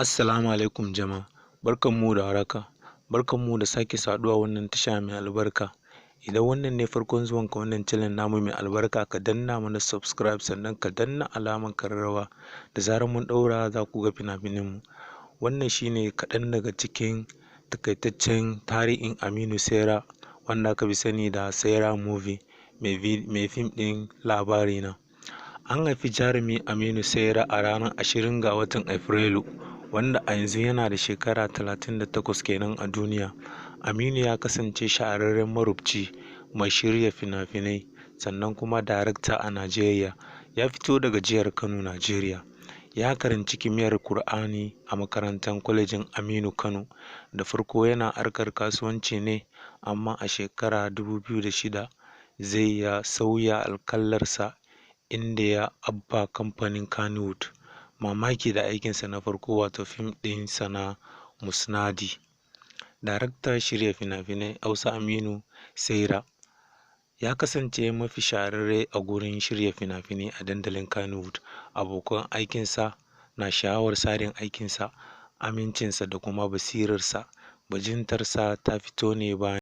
Assalamu alaikum jama'a, barkanmu da warhaka, barkanmu da sake saduwa wannan tasha mai albarka. Idan wannan ne farkon zuwanka wannan channel namu mai albarka, ka danna mana subscribe, sannan ka danna alamar ƙararrawa. Da zarar mun ɗaura, za ku ga fina-finanmu. Wannan shine kaɗan daga cikin takaitaccen tarihin Aminu Saira, wanda aka fi sani da Saira Movie, mai fim ɗin Labarina. An haifi jarumi Aminu Saira a ranar 20 ga watan Afrilu, wanda a yanzu yana da shekara 38 kenan a duniya. Aminu ya kasance shahararren marubuci, mai shirya fina-finai, sannan kuma darakta a Najeriya. Ya fito daga jihar Kano, Najeriya. Ya karanci kimiyyar Kur'ani a makarantar Kwalejin Aminu Kano. Da farko yana harkar kasuwanci ne, amma a shekara 2006 zai ya sauya alƙiblarsa, inda ya abba kamfanin Kannywood mamaki da aikinsa na farko, wato fim ɗinsa na Musnadi. Daraktan shirya fina-finai Hausa Aminu Saira ya kasance mafi shahararre a gurin shirya fina-finai a dandalin Kannywood. Abokan aikinsa na sha'awar tsarin aikinsa, amincinsa da kuma basirarsa. Bajintarsa ta fito ne bayan